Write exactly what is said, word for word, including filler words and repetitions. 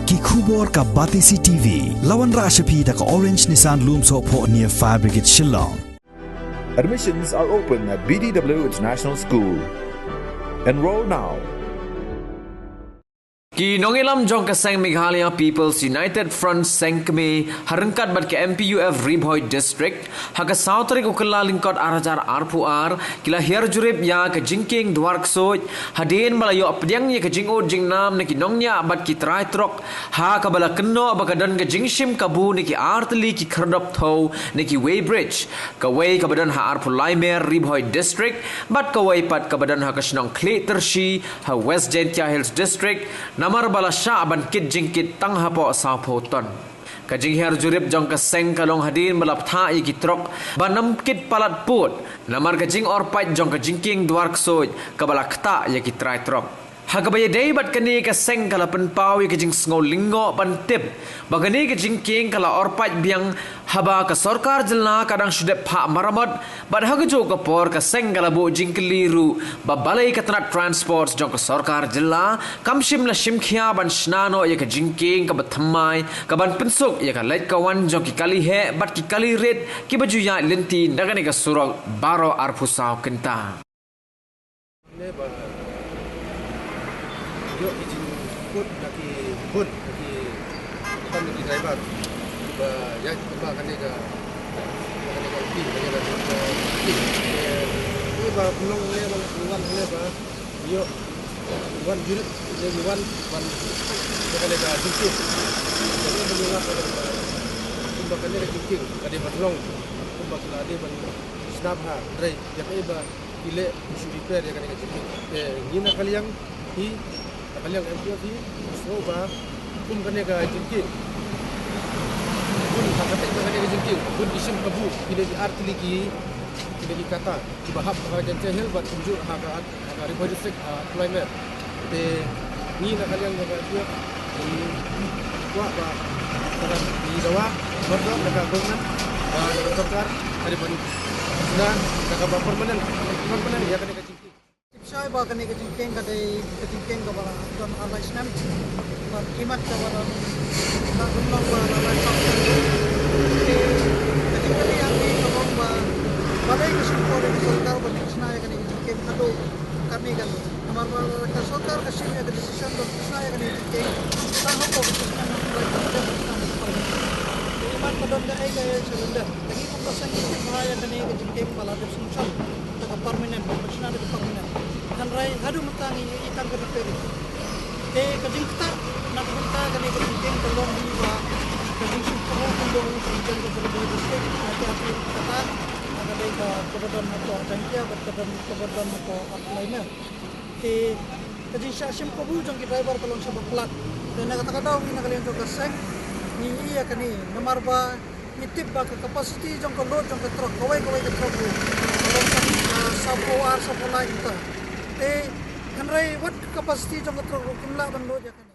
Ki khubor ka Batesi T V. La wanrah sha phi da ka Orange Nissan Lumsohphoh near Fire Brigade Shillong. Admissions are open at B D W International School. Enroll now. Ki nongïalam jong ka seng Meghalaya People's United Front seng kmie ha ryngkat bad ka M P U F Ri Bhoi District ha ka saw tarik u Kyllalyngkot ar hajar arphew ar ki la hiar jurip ïa ka jingkieng dwar ksuid hadien ba la ïoh pdiang ïa ka jingud jingnam na ki nongñiah bad ki trai trok ha kaba la kynnoh ba ka don ka jingshim kabu na ki artylli ki khyrdop thew na ki weighbridge, kawei kaba don ha arphew lai mer Ri Bhoi District bad kawei pat kaba don ha ka shnong Khliehtyrshi ha West Jaiñtia Hills District namar ba la shah ban kit jingkit tang hapoh sawphew ton. Ka jinghiar jurip jong ka seng ka long hadien ba la bthah ïa ki trok ban ym kit palat pud namar ka jingor pait jong ka jingkieng dwar ksuid kaba la ktah ïa ki trai trok. Ha kaba ïadei bad kane ka seng ka la pynpaw ïa ka jingsngew lyngngoh ban tip ba kane ka jingkieng ka la or pait biang haba ka sorkar jylla ka dang shu dep phah maramot bad ha kajuh ka por ka seng ka la buh jingkylli ruh ba balei ka tnat transport jong ka sorkar jylla kam shym la shim khia ban shna noh ïa ka jingkieng kaba thymmai kaban pynsuk ïa ka leit ka wan jong ki kali heh bad ki kali rit kiba ju ïaid lynti na kane ka surok baroh arphew saw kynta. Ne ba ïoh ki jingkut na ki bun na ki, na ki driver ba ïaid kumba kane ka, kane ka pi kane ka pi. Ba pynlong ne ba wan ne ba ïoh wan jurip ne wan wan kane ka jingkit. Kane ba wan kumba kane ka jingkit kane ba long kumba kane ba snap ha drai ïa kane ba ki leh shu repair ïa kane ka jingkieng. Te ngi na ka liang hi, na ka liang M P F hi, sngewbha kum kane ka jingkieng, bun ha kata kane ka jingkieng bun ki shim kabu, ki dei ki artylli ki, ki dei ki kata kiba hap ha ka Jaintia Hills bad kumjuh ha ka, ha ka Ri Bhoi District ha Kulai Mer. Te ngi na ka liang jong ka M P F ngi kwah ba ka ngi dawa bad na ka government ba na ka sorkar ka dei ban na ka ba permanent, permanent ïa kane ka jingkieng. Tip shai ba kane ka jingkieng ka dei ka jingkieng kaba la don ar lai snem. Bad imat kaba la don la don long ba la lai snem. Ka jingkieng ka long ba balei ka sngewthuh ka sorkar ba ka shna ïa kane ka jingkieng haduh katne katne. Namar ba ka sorkar ka shim ïa ka decision ba ka shna ïa kane ka jingkieng. Tang hapoh ka jingkieng ka long ba ka shna ïa ka jingkieng. Imat ka don ka ei ka ei surrender. Lagi ka pasal ni tip ba ïa kane ka jingkieng ba la dep sngewthuh. Ka permanent, ka shna da ka permanent. Hynrei haduh mynta ngi ïohi tang ka repair. Te ka jingktah na ka bynta kane ka jingkieng ka long hi ba ka jingsngewthuh ka long ka jingkieng ka jingkieng ka jingkieng ka jingkieng ka jingkieng ka dei ka kaba don hapoh Jaintia bad ka don kaba don hapoh Artlaina. Te ka jingshah shim kabu jong ki driver ka long shaba palat. Te na kata ka daw ngi na ka liang jong ka seng ngi ïohi ïa kane namar ba ngi tip ba ka capacity jong ka load jong ka truck kawei kawei ka truck ruh ka long tang, ah, sawphew ar sawphew lai kynta. Te hynrei wat ka capacity jong ka truck ruh kim lah ban load ïa ka.